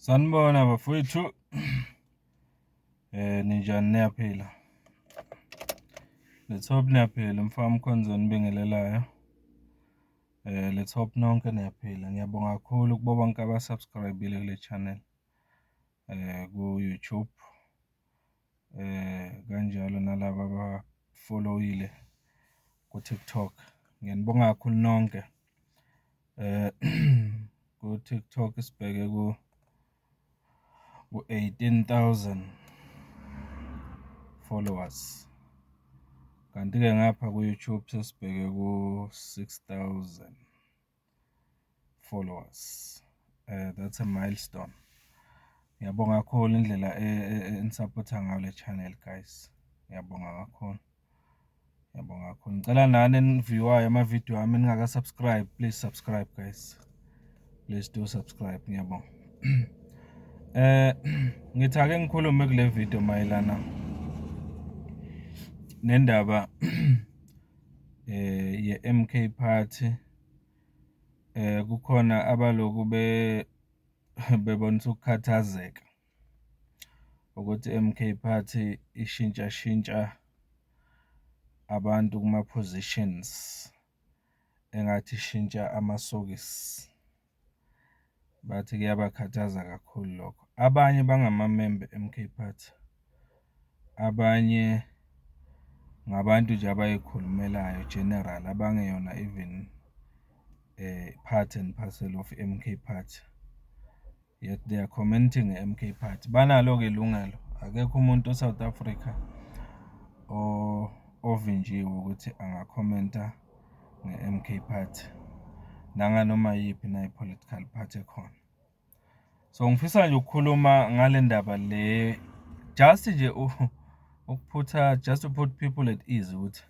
Sanibona bafowethu, ninjani niyaphila? Let's hope niyaphila, umfoka Mkhonza onibingelelayo. Let's hope nonke niyaphila. Ngiyabonga kakhulu kubo bonke aba-subscribe-ile kule channel ku-YouTube, kanjalo nalaba abafolowile ku-TikTok. Ngiyanibonga kakhulu nonke. Ku-TikTok sibheke ku-18,000 followers, kanti-ke ngapha ku-YouTube sesibheke ku-6,000 followers. That's a milestone. Ngiyabonga kakhulu indlela enisaphotha ngayo le channel guys, ngiyabonga kakhulu, ngiyabonga kakhulu. Ngicela nani eni-view-ayo amavidiyo ami ningaka-subscribe, please subscribe guys, please do subscribe, ngiyabonga. Ngithi ake ngikhulume kule video mayelana nendaba ye-M_K Party. Kukhona abaloku bebonisa ukukhathazeka ukuthi i-M_K Party ishintsha shintsha abantu kuma-positions engathi ishintsha amasokisi. Bathi kuyabakhathaza kakhulu lokho. Abanye bangamamemba e-M_K Party, abanye ngabantu nje abay'khulumelayo general, abangeyona even part and parcel of i-M_K Party, yet they are commenting nge-M_K Party. Banalo-ke ilungelo, akekho umuntu e-South Africa ovinjiwe ukuthi angakhomenta nge-M_K Party, nanganoma iyiphi na i-political party ekhona. So, ngifisa nje ukukhuluma ngale ndaba le, just nje ukuphutha, just to put people at ease ukuthi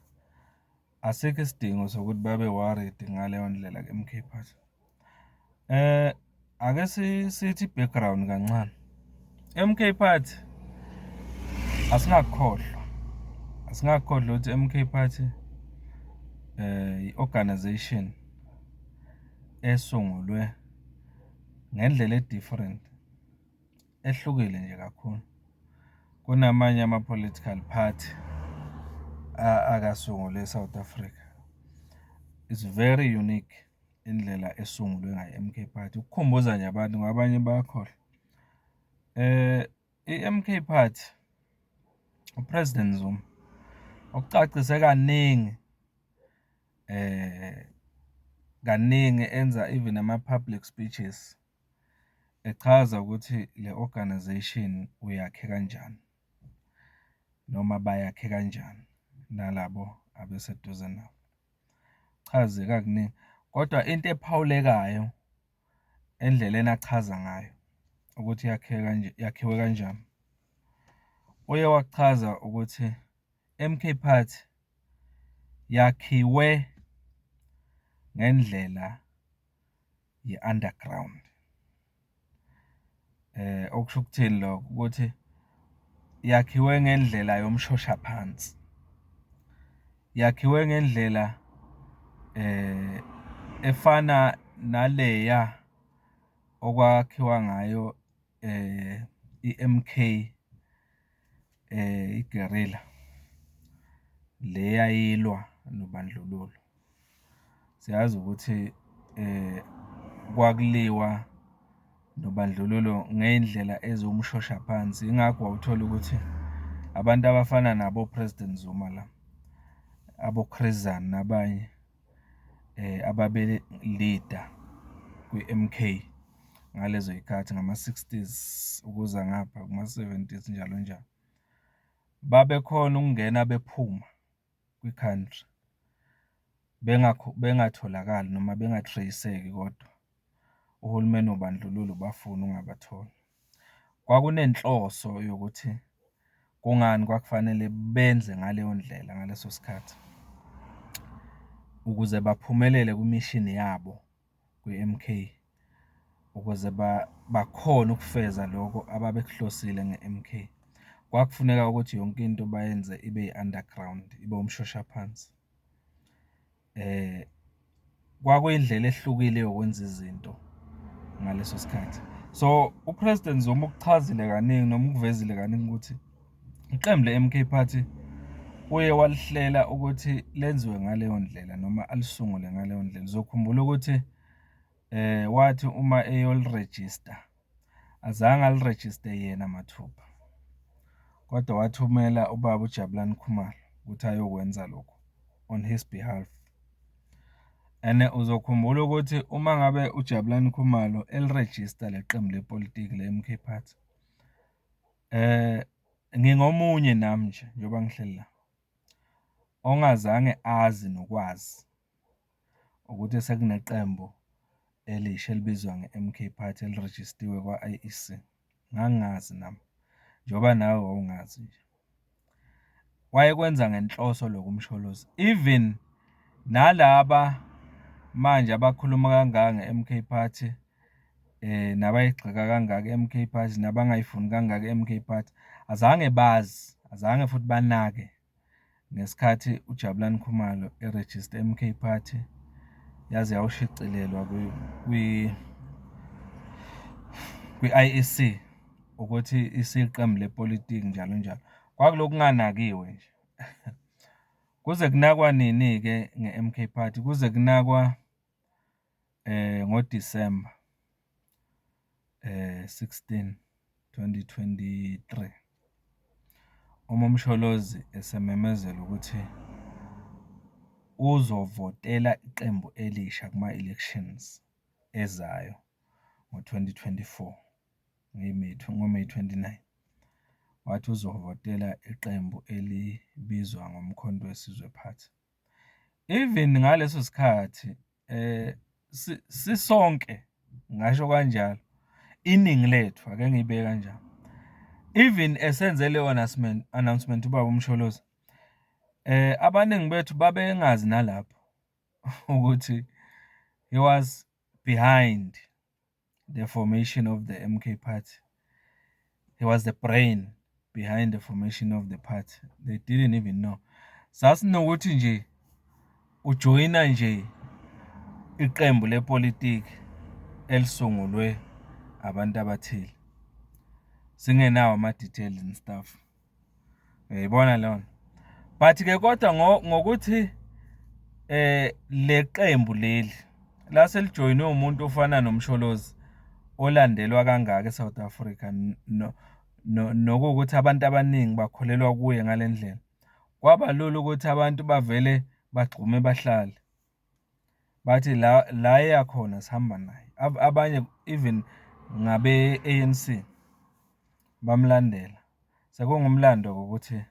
asikho isidingo sokuthi babe worried ngaleyo ndlela ku-M_K Party. Ake sithi i-background kancane. M_K Party, asingakukhohlwa, asingakukhohlwa ukuthi i-M_K Party i-organization esungulwe ngendlela e-different, ehlukile nje kakhulu kunamanye ama-political party akasungulwe e-South Africa. It's very unique indlela esungulwe ngayo i-M_K Party, ukukhumbuza nje abantu ngoba abanye bayakhohlwa. I-M_K Party, u-President Zuma ukucacise kaningi, kaningi enza even ama-public speeches, echaza ukuthi le organization uyakhe kanjani noma bayakhe kanjani nalabo abeseduze nabo. Chaze kakuningi, kodwa into ephawulekayo endleleni achaza ngayo ukuthi yakheke yakhiwe kanjani, uye wachaza ukuthi M_K Party yakhiwe ngendlela ye-underground. Okusho ukuthini lokho? Ukuthi yakhiwe ngendlela yomshoshaphansi, yakhiwe ngendlela efana naleya okwakhiwa ngayo i-M_K, i-guerrilla le eyayilwa nobandlululo. Siyazi ukuthi kwakuliwa nobandlululo ngey'ndlela eziwumshoshaphansi, yingakho wawuthola ukuthi abantu abafana nabo-President Zuma la, abo-Chris Hani nabanye ababe-lead-a kwi-M_K ngalezo y'khathi ngama-sixties ukuza ngapha kuma-seventies, njalo njalo. Babekhona ukungena bephuma kwi-country bengatholakali noma benga-trace-eki kodwa uhulumeni wobandlululo ubafuna ungabatholi. Kwakunenhloso yokuthi kungani kwakufanele benze ngaleyo ndlela ngaleso sikhathi, ukuze baphumelele kwimishini yabo kwi-M_K, ukuze bakhone ukufeza loko ababekuhlosile nge-M_K. Kwakufuneka ukuthi yonke into bayenze ibe i-underground, ibe umshoshaphansi. Kwakuyindlela ehlukile yokwenza izinto ngaleso sikhathi. So, u-President Zuma ukuchazile kaningi noma ukuvezile kaningi ukuthi iqembu le-M_K Party uye walihlela ukuthi lenziwe ngaleyo ndlela noma alisungule ngaleyo ndlela. Uzokhumbula ukuthi wathi uma eyolirejista, azange alirejiste yena mathupha kodwa wathumela ubaba uJabulani Khumalo ukuthi ayokwenza lokho on his behalf. And uzokhumbula ukuthi uma ngabe uJabulani Khumalo elirejista leli qembu lepolitiki le-M_K Party, ngingomunye nami nje njengoba ngihleli la, ongazange azi nokwazi ukuthi sekuneqembu elisha elibizwa nge-M_K Party elirejistiwe kwa-I_E_C. Ngangingazi nami, njengoba nawe wawungazi nje. Wayekwenza ngenhloso lokho uMsholozi. Even nalaba manje abakhuluma kangaka nge-M_K Party, nabayigxeka kangaka i-M_K Party, nabangayifuni kangaka i-M_K Party, azange bazi, azange futhi banake ngesikhathi uJabulani Khumalo erejista i-M_K Party yaze yawushicilelwa kwi-I_E_C ukuthi isiyiqembu lepolitiki njalo njalo. Kwakulokhu kunganakiwe nje. Kuze kunakwa nini-ke nge-M_K Party? Kuze kunakwa ngoDisemba 16, 2023, uma uMsholozi esememezela ukuthi uzovotela iqembu elisha kuma-elections ezayo ngo-twenty twenty-four, ngo-May 29. Wathi uzovotela iqembu elibizwa ngoMkhonto weSizwe Party. Even ngaleso sikhathi sisonke, ngingasho kanjalo, iningi lethu, ake ngiyibeke kanjalo, even esenze leyo announcement ubaba uMsholozi, abaningi bethu babengazi nalapho ukuthi he was behind the formation of the M_K Party. He was the brain behind the formation of the party. They didn't even know. Sasinokuthi nje ujoyina nje iqembu lepolitiki elisungulwe abantu abathile, singenawo ama-details and stuff. Uyayibona leyo nto? But-ke kodwa ngokuthi le qembu leli lase lijoyinwe umuntu ofana noMsholozi olandelwa kangaka e-South Africa, nokuwukuthi abantu abaningi bakholelwa kuye ngale ndlela, kwaba lula ukuthi abantu bavele bagxume bahlale, bathi la la eya khona sihamba naye. Abanye even ngabe-A_N_C bamlandela. Sekungumlando-ke ukuthi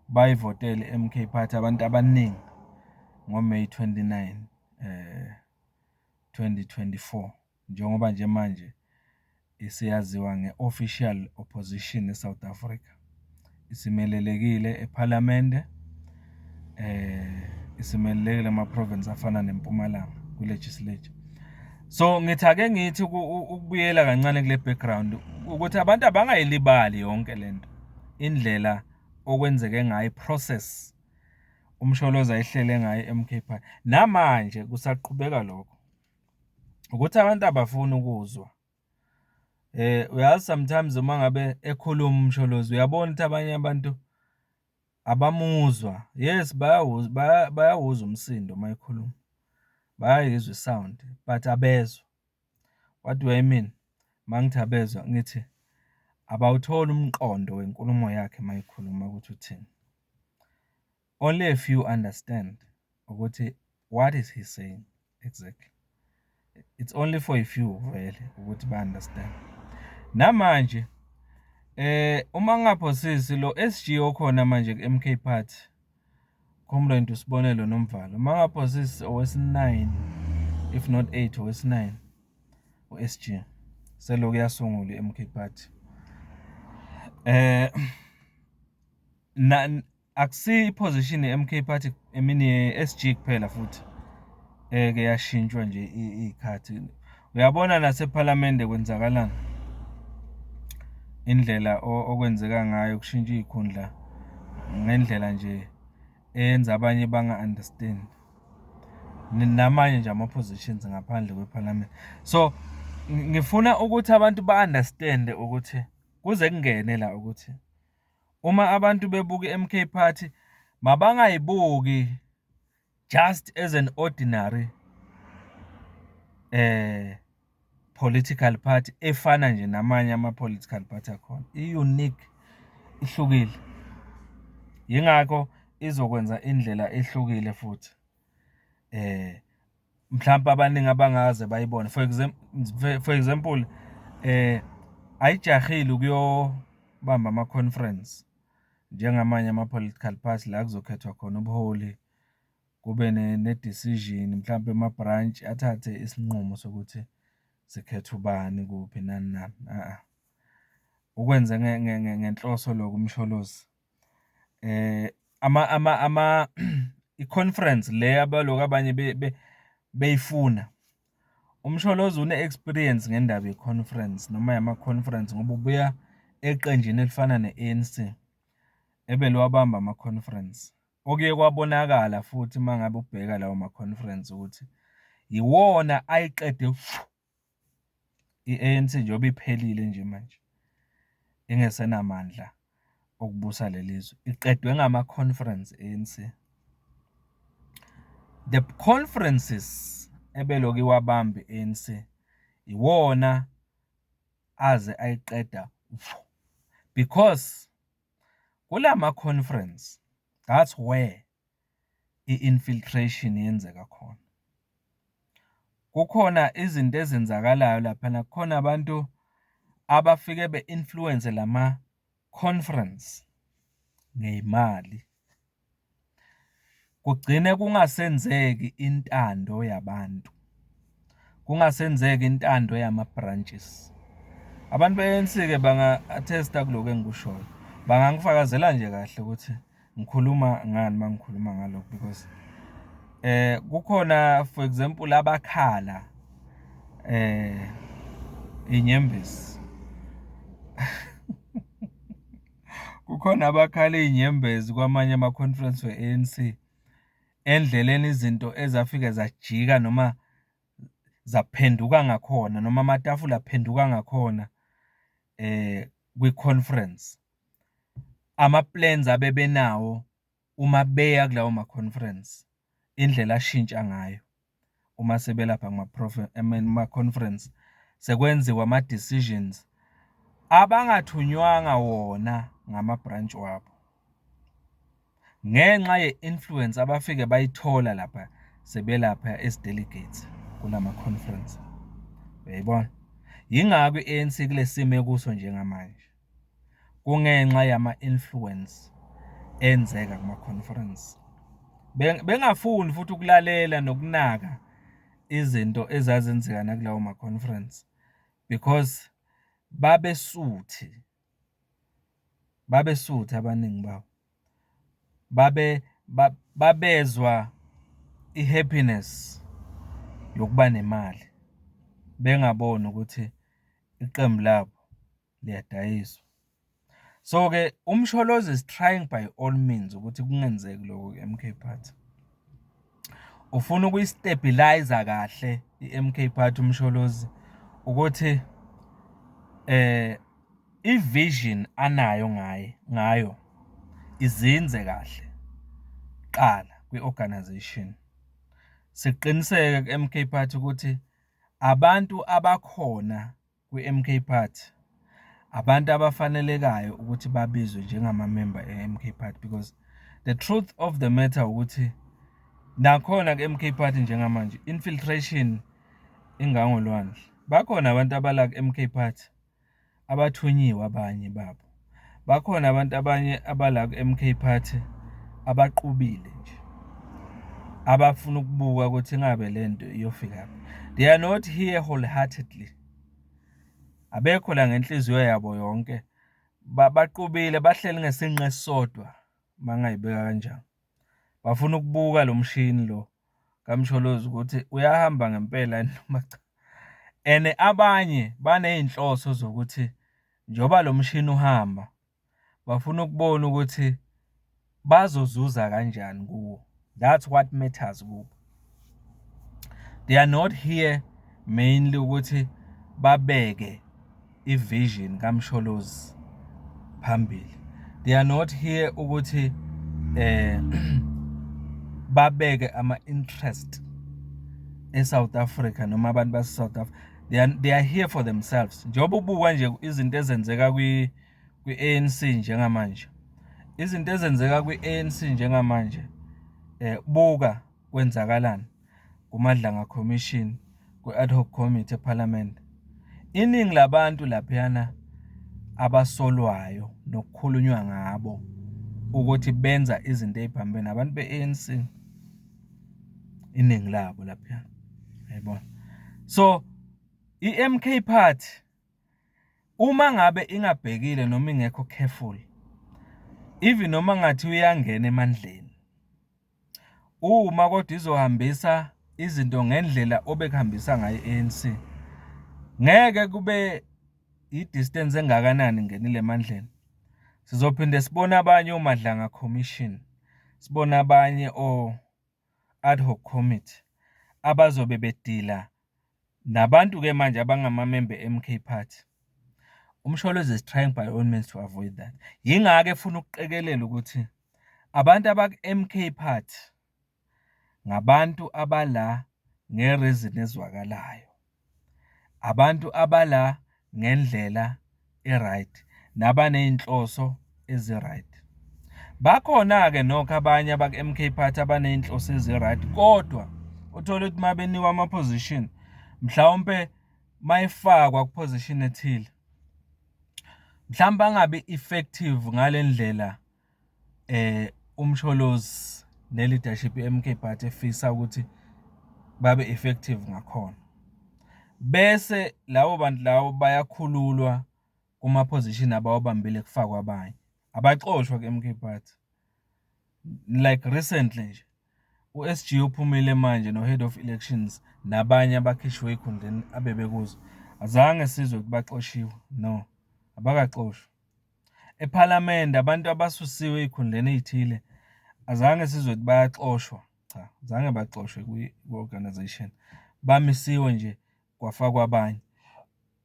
bayivotele i-M_K Party abantu abaningi ngo-May 29, 2024, njengoba nje manje isiyaziwa nge-official opposition e-South Africa. Isimelelekile ephalamende, isimelelekile ama-province afana neMpumalanga kwi-legislature. So, ngithi ake ngithi ukubuyela kancane kule background ukuthi abantu abangayilibali yonke lento, indlela okwenzeke ngayo i-process uMsholozi ayihlele ngayo i-M_K Party. Namanje kusaqhubeka lokho, ukuthi abantu abafuni ukuzwa. Uyazi sometimes uma ngabe ekhuluma uMsholozi uyabona ukuthi abanye abantu abamuzwa. Yes, bayawuzwa umsindo uma ekhuluma, bayayizwa i-sound but abezwa. What do I mean uma ngithi abezwa? Ngithi abawutholi umqondo wenkulumo yakhe uma ekhuluma ukuthi uthini. Only a few understand ukuthi what is he saying exactly. It's only for a few vele ukuthi ba-understand. Namanje uma ngingaphosisi lo S_G okhona manje ku-M_K Party, Comrade uSibonelo Nomvalo, uma ngingaphosisi owesi-nine if not eight, owesi-nine u-S_G, selokhu yasungulwa i-M_K Party. Akusiyo i-position ye-M_K Party, I mean ye-S_G kuphela futhi eke yashintshwa nje iy'khathi. Uyabona nasephalamende kwenzakalani? Indlela okwenzeka ngayo kushintsha iy'khundla ngendlela nje eyenza abanye banga-understand-i. Namanye nje ama-positions ngaphandle kwephalamende. So, Ngifuna ukuthi abantu ba-understand-e ukuthi kuze kungene la ukuthi uma abantu bebuka i-M_K Party, mabangayibuki just as an ordinary political party efana nje namanye ama-political party akhona. I-unique, ihlukile. Yingakho izokwenza indlela ehlukile futhi mhlampe abaningi abangakaze bayibone. For for example, ayijahile ukuyobamba ama-conference njengamanye ama-political party la kuzokhethwa khona ubuholi, kube ne-decision mhlampe amabhrantshi athathe isinqumo sokuthi sikhetha ubani kuphi nani nani . Ukwenze ngenhloso lokho uMsholozi. I-conference le abalokhu abanye beyifuna, uMsholozi une-experience ngendaba ye-conference noma yama-conference ngoba ubuya eqenjini elifana ne-ANC ebeliwabamba ama-conference. Okuye kwabonakala futhi uma ngabe ubheka lawo ma-conference ukuthi iwona ayiqede fu i-ANC njengoba iphelile nje manje, ingesenamandla okubusa leli zwe, iqedwe ngama-conference i-ANC. The conferences ebelokhu iwabamba i-ANC, iwona aze ayiqeda fu, because kulama-conference, that's where i-infiltration yenzeka khona. Kukhona izinto ezenzakalayo laphana, kukhona abantu abafike be-influence-e lama-conference ngey'mali. Kugcine kungasenzeki intando yabantu, kungasenzeki intando yama-branches. Abantu be-ANC-ke banga-attest-a kulokhu engikushoyo, bangangifakazela nje kahle ukuthi ngikhuluma ngani uma ngikhuluma ngalokhu because kukhona for example, abakhala iy'nyembezi. Kukhona abakhala iy'nyembezi kwamanye ama-conference we-ANC endleleni izinto ezafike zajika noma zaphenduka ngakhona noma amatafula aphenduka ngakhona kwi-conference. Ama-plans abebenawo uma beya kulawo ma-conference, indlela ashintsha ngayo uma sebelapha kuma-conference, sekwenziwa ama-decisions abangathunywanga wona ngamabhrantshi wabo. Ngenxa ye-influence abafike bayithola lapha sebelapha as delegates kulama-conference. Uyayibona? Yingakho i-A_N_C kule simo ekuso njengamanje, kungenxa yama-influence enzeka kuma-conference. Bengafuni futhi ukulalela nokunaka izinto ezazenzeka nakulawo ma-conference because babesuthi, babesuthi abaningi babo. Babezwa i-happiness yokuba nemali, bengaboni ukuthi iqembu labo liyadayiswa. So-ke, uMsholozi is trying by all means ukuthi kungenzeki lokho ku-M_K Party. Ufuna ukuyi-stabilise-a kahle i-M_K Party uMsholozi ukuthi i-vision anayo ngaye, ngayo izinze kahle kuqala kwi-organisation. Siqiniseke ku-M_K Party ukuthi abantu abakhona kwi-M_K Party, abantu abafanelekayo ukuthi babizwe njengamamemba e-M_K Party because the truth of the matter ukuthi nakhona ku-M_K Party njengamanje infiltration ingangolwandle. Bakhona abantu abala ku-M_K Party abathunyiwe abanye babo. Bakhona abantu abanye abala ku-M_K Party abaqubile nje, abafuna ukubuka ukuthi ingabe le nto iyofikaphi. They are not here wholeheartedly. Abekho la ngenhliziyo yabo yonke. Baqubile bahleli ngesinqe esisodwa, uma ngingayibeka kanjalo. Bafuna ukubuka lo mshini lo kaMsholozi ukuthi uyahamba ngempela yini noma cha. And abanye baney'nhloso zokuthi njengoba lo mshini uhamba, bafuna ukubona ukuthi bazozuza kanjani kuwo. That's what matters kubo. They are not here mainly ukuthi Babeke i-vision kaMsholozi phambili. They are not here ukuthi babeke ama-interest e-South Africa noma abantu base-South Africa. They are here for themselves. Njengoba ubuka nje izinto ezenzeka kwi-ANC njengamanje, izinto ezenzeka kwi-ANC njengamanje, buka kwenzakalani kuMadlanga Commission, kwi-ad hoc committee ePhalamende. Iningi labantu laphayana abasolwayo nokukhulunywa ngabo ukuthi benza izinto ey'phambene abantu be-ANC, iningi labo laphaya, yayibona. So, i-M_K Party uma ngabe ingabhekile noma ingekho careful, even noma kungathiwa iyangena emandleni, uma kodwa izohambisa izinto ngendlela obekuhambisa ngayo i-A_N_C, ngeke kube i-distance engakanani ingenile emandleni. Sizophinde sibone abanye oMadlanga Commission, sibone abanye o-ad hoc committee abazobe bedila nabantu-ke manje abangamamemba e-M_K Party. UMsholozi is trying by all means to avoid that. Yingakho efuna ukuqikelela ukuthi abantu abaku-M_K Party ngabantu abala nge-reason ezwakalayo, abantu abala ngendlela e-right, nabaney'nhloso ezi-right. Bakhona-ke nokho abanye abaku-M_K Party abaney'nhloso ezi-right, kodwa uthole ukuthi uma benikwa ama-position, mhlawumpe uma efakwa ku-position ethile, mhlawumbe angabi effective ngale ndlela uMsholozi ne-leadership ye-M_K Party efisa ukuthi babe effective ngakhona. Bese labo bantu labo bayakhululwa kuma-position abawabambile kufakwe abanye, abaxoshwa ku-M_K Party. Like recently nje, u-S_G uphumile manje no-Head of Elections nabanye abakhishwe ey'khundleni abebekuzo. Azange sizwe ukuthi baxoshiwe, no, abakaxoshwa. Ephalamende abantu abasusiwe ey'khundleni ey'thile azange sizwe ukuthi bayaxoshwa, cha, azange baxoshwe kwi-organisation, bamisiwe nje kwafakwa abanye.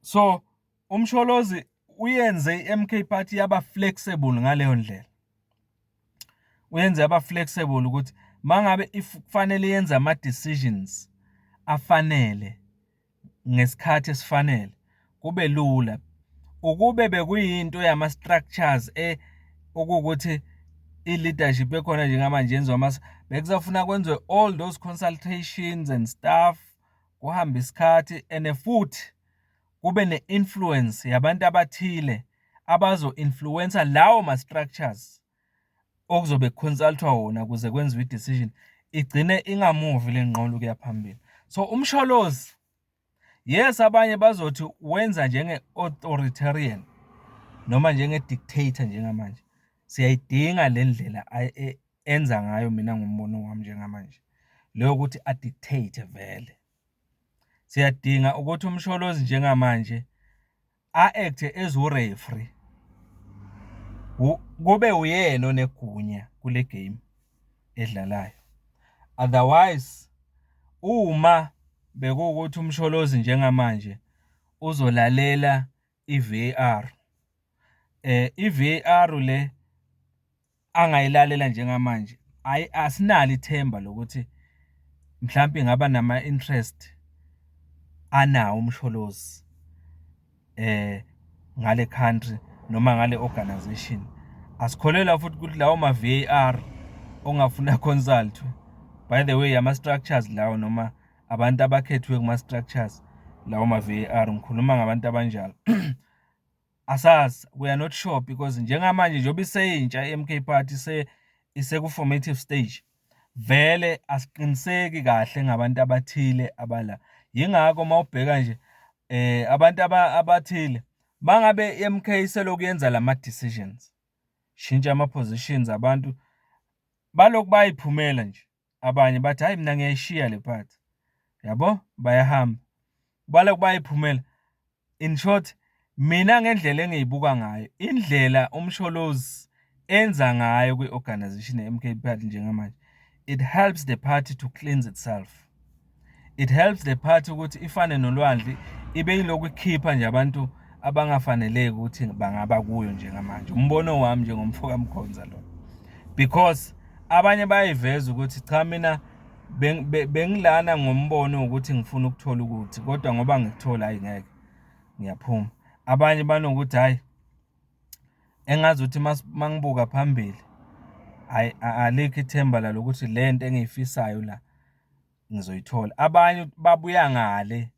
So, uMsholozi uyenze i-M_K Party yaba flexible ngaleyo ndlela. Uyenze yaba flexible ukuthi uma ngabe if kufanele yenze ama-decisions afanele ngesikhathi esifanele, kube lula. Ukube bekuyinto yama-structures okuwukuthi i-leadership ekhona njengamanje yenziwa bekuzofuna kwenziwe all those consultations and stuff, kuhambe isikhathi and futhi kube ne-influence yabantu abathile abazo-influence-a lawo ma-structures okuzobe ku-consult-wa wona ukuze kwenziwe i-decision, igcine ingamuvi le nqola ukuya phambili. So, uMsholozi, yes, abanye bazothi wenza njenge-authoritarian noma njenge-dictator njengamanje. Siyayidinga le ndlela enza ngayo mina ngombono wami njengamanje, le yokuthi a-dictate vele. Siyadinga ukuthi uMsholozi njengamanje a-act-e as u-referee, kube uyena onegunya kule game edlalayo. Otherwise, uma bekuwukuthi uMsholozi njengamanje uzolalela i-V_A_R, i-V_A_R le angayilalela njengamanje, hhayi, asinalo ithemba lokuthi mhlampe ingaba nama-interest anawo uMsholozi ngale country noma ngale organisation. Asikholelwa futhi ukuthi lawo ma-V_A_R ongafuna a-consult-we, by the way, ama-structures lawo noma abantu abakhethiwe kuma-structures lawo ma-V_A_R, ngikhuluma ngabantu abanjalo. Asazi, we are not sure because njengamanje njengoba iseyintsha i-M_K Party, iseku-formative stage, vele asiqiniseki kahle ngabantu abathile abala. Yingakho uma ubheka nje abantu abathile, uma ngabe i-M_K selokhu yenza lama-decisions, shintsha ama-positions abantu, balokhu bayay'phumela nje abanye bathi, hhayi, mina ngiyayishiya le party, yabo, bayahamba. Balokhu bayay'phumela. In short, mina ngendlela engiyibuka ngayo, indlela uMsholozi enza ngayo kwi-organisation ye-M_K Party njengamanje, it helps the party to cleanse itself. It helps the party ukuthi ifane nolwandle, ibe yilokhu ikhipha nje abantu abangafaneleki ukuthi bangaba kuyo njengamanje. Umbono wami njengomfo kaMkhonza lo. Because abanye bayayiveza ukuthi cha, mina bengilana ngombono wokuthi ngifuna ukuthola ukuthi, kodwa ngoba ngikuthola, hhayi ngeke, ngiyaphuma. Abanye banokuthi hhayi, engazuthi uma ngibuka phambili, hhayi alikho ithemba la lokuthi le nto engiyifisayo la ngizoyithola. Abanye babuya ngale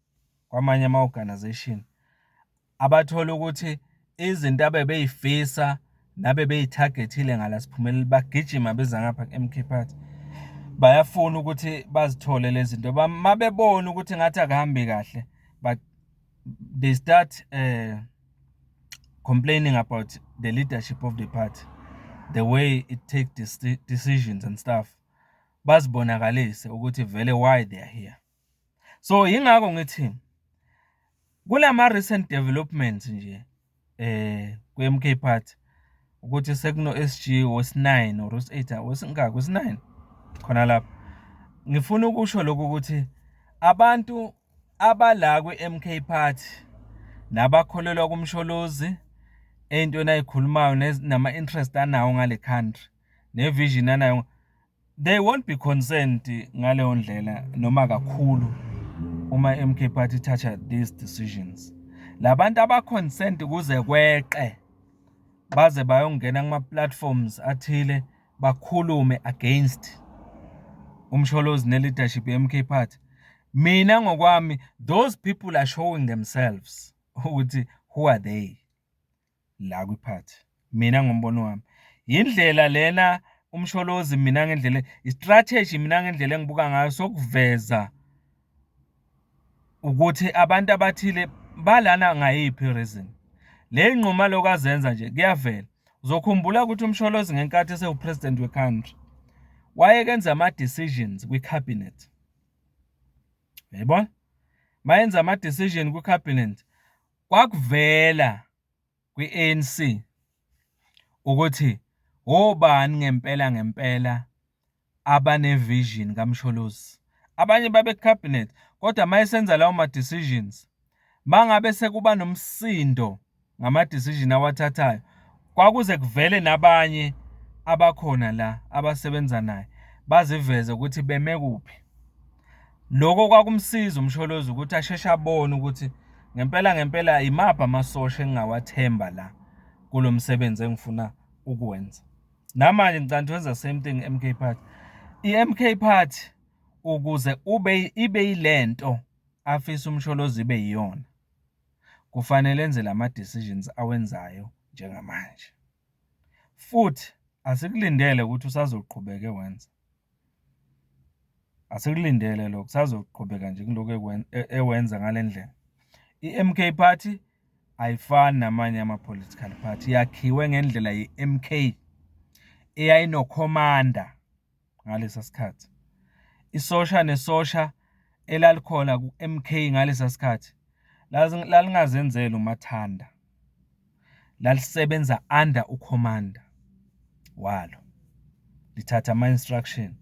kwamanye ama-organisation, abathola ukuthi izinto abebey'fisa nabebey'thagethile ngala siphumelele, bagijima beza ngapha ku-M_K Party. Bayafuna ukuthi bazithole lezi zinto. Uma bebona ukuthi ngathi akuhambi kahle, but they start complaining about the leadership of the party, the way it take decisions and stuff. Bazibonakalise ukuthi vele why they are here. So yingakho ngithi kulama recent developments nje kwi-M_K Party, ukuthi sekuno-S_G wesi-9 or wesi-8, wesingaki, wesi-9 khona lapho. Ngifuna ukusho lokhu ukuthi abantu abala kwi-M_K Party nabakholelwa kuMsholozi ey'ntweni ay'khulumayo nama-interest anawo ngale country ne-vision anayo, they won't be concerned ngaleyo ndlela noma kakhulu uma i-M_K Party ithatha these decisions. La bantu aba-concerned kuze kweqe baze bayongena kuma-platforms athile bakhulume against uMsholozi ne-leadership ye-M_K Party. Mina ngokwami, those people are showing themselves ukuthi who are they la kwi-party. Mina ngombono wami, indlela lena uMsholozi, mina ngendlela, i-strategy, mina ngendlela engibuka ngayo, sokuveza ukuthi abantu abathile balana ngayiphi reason. Le nquma lokhu azenza nje kuyavela. Uzokhumbula ukuthi uMsholozi ngenkathi esewu-president we-country wayekenza ama-decisions kwi-cabinet. Uyayibona? Mayenza ama-decision kwi-cabinet, kwakuvela kwi-ANC ukuthi obani ngempela ngempela abane-vision kaMsholozi. Abanye babe ku-cabinet, kodwa mayesenza lawo ma-decisions, mangabe sekuba nomsindo ngama-decision awathathayo, kwakuze kuvele nabanye abakhona la abasebenza naye baziveze ukuthi beme kuphi. Lokho kwakumsiza uMsholozi ukuthi asheshe abone ukuthi ngempela ngempela imaphi amasosha engingawathemba la kulo msebenzi engifuna ukuwenza. Namanje ngicabanga wenza same thing MK Party. I-M_K Party ukuze ube ibe yilento afisa uMsholozi ibe yiyona, kufanele enze lama decisions awenzayo njengamanje. Futhi asikulindele ukuthi usazoqhubeka ewenza. Asikulindele lokho, usazoqhubeka nje kulokhu ewenza ngale ndlela. I-M_K Party ayifani namanye ama-political party, yakhiwe ngendlela ye-M_K eyayino-commander ngalesa sikhathi. Isosha nesosha elalikhona ku-M_K ngalesa sikhathi lalingazenzeli umathanda, lalisebenza under u-commander walo, lithatha ama-instruction.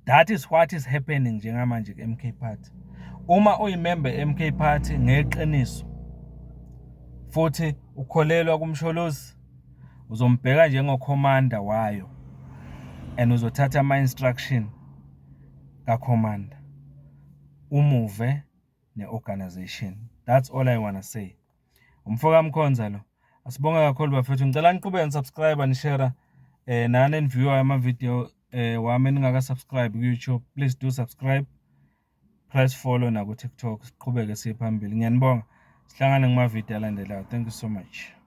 That is what is happening njengamanje ku-M_K Party. Uma uyi-member ye-M_K Party ngeqiniso futhi ukholelwa kuMsholozi, uzombheka njengo-commander wayo and uzothatha ama-instruction ka-commander, umuve ne-organisation. That's all I wanna say. Umfo kaMkhonza lo. Asibonge kakhulu bafethu. Ngicela niqhubeke ni-subscribe, ni-share nani eni-view ama-video wami eningaka-subscribe ku-YouTube. Please do subscribe. Press follow naku TikTok, siqhubeke siye phambili. Ngiyanibonga. Sihlangane kuma-video alandelayo. Thank you so much.